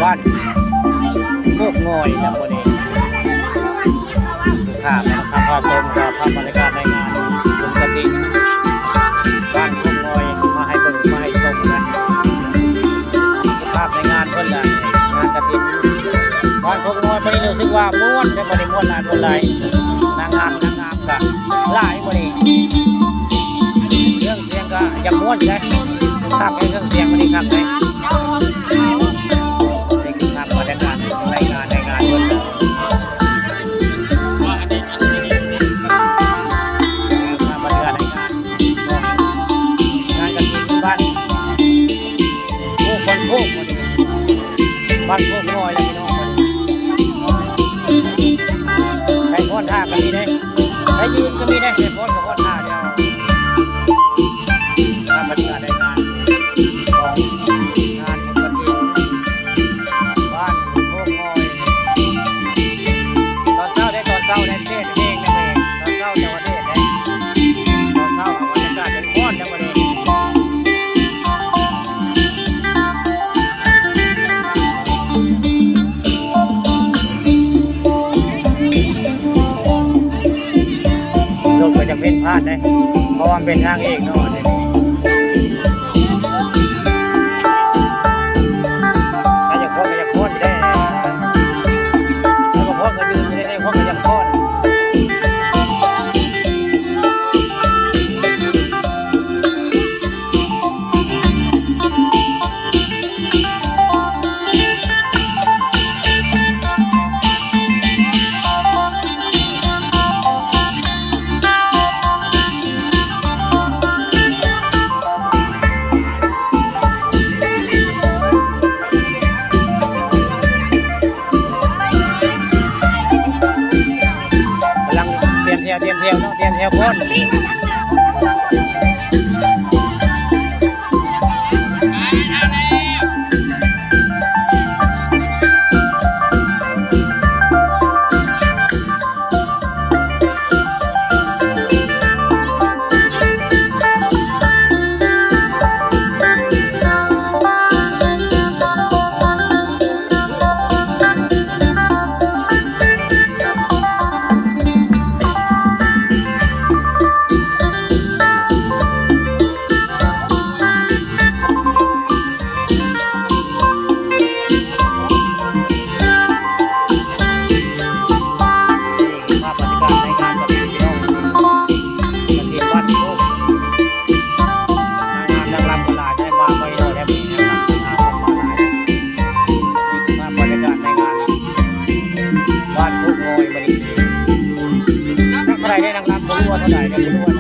ບ້ານໂຄກງອຍນະ ມື້ນີ້ພາມາ ພາຊົມກັບພາບບັນຍາກາດໃນງານບຸນກະຖິນບ້ານໂຄກງອຍ ມາໃຫ້ເບິ່ງມາໃຫ້ຊົມນະ ພາບໃນງານເພິ່ນລະ ງານກະຖິນບ້ານໂຄກງອຍ ມື້ນີ້ຮູ້ສຶກວ່າມ່ວນແທ້ ມື້ນີ້ມ່ວນຫຼາຍ ມ່ວນຫຼາຍ ນາງງາມ ນາງງາມກະຫຼາຍມື້ນີ້ ເຄື່ອງສຽງກະຢາກມ່ວນຢູ່ເດ້ ຄັກແທ້ ເຄື່ອງສຽງມື້ນີ້ຄັກແທ້. ນີ້ຄືພາບບັນຍາກາດໃນງານ ໃນງານເພິ່ນ ພາບບັນຍາກາດໃນງານຂອງງານກະຖິນບ້ານໂຄກ ບ້ານໂຄກ ບ້ານໂຄກງອຍແຫຼະພີ່ນ້ອງ ໄດ້ຟ້ອນທ່າກະມີເດ້ ໄດ້ຢືນກະມີເດ້ ໄດ້ຟ້ອນກະຟ້ອນທ່າດຽວ ພາບບັນຍາກາດໃນງານຂອງງານບຸນກະຖິນ ບ້ານໂຄກງອຍ ຕອນເຊົ້າເດ້ ຕອນເຊົ້າເດ້ ແດດແຮງນະ ຕອນເຊົ້າແຕ່ວ່າແດດເດ້ ຕອນເຊົ້າບັນຍາກາດຍັງຮ້ອນນະມື້ນີ້ ລົດກະຈະເວັ້ນຜ່ານເດ້ ເພາະວ່າມັນເປັນທາງເອກເນາະ ໃຜຢາກຟ້ອນກະຢາກຟ້ອນຢູ່ເດ້ ໃຜບໍ່ຟ້ອນກະຢືນຢູ່ເດ້ ໃຜຢາກຟ້ອນກະຢາກຟ້ອນ. ກຳລັງຕຽມແຖວ ຕຽມແຖວເນາະ ຕຽມແຖວຟ້ອນ. ນີ້ຄືພາບບັນຍາກາດໃນງານກະຖິນພີ່ນ້ອງ ກະຖິນບ້ານໂຄກ ນາງງາມນາງລຳກະຫຼາຍ ໄດ້ມາໄປເນາະ ແຖວນີ້ນາງງາມນາງລຳກະຫຼາຍ ນີ້ຄືພາບບັນຍາກາດໃນງານບ້ານໂຄກງອຍມື້ນີ້ ຈັກເທົ່າໃດເດ້ ນາງລຳບໍ່ຮູ້ວ່າເທົ່າໃດເດ້ ບໍ່ຮູ້ວ່າ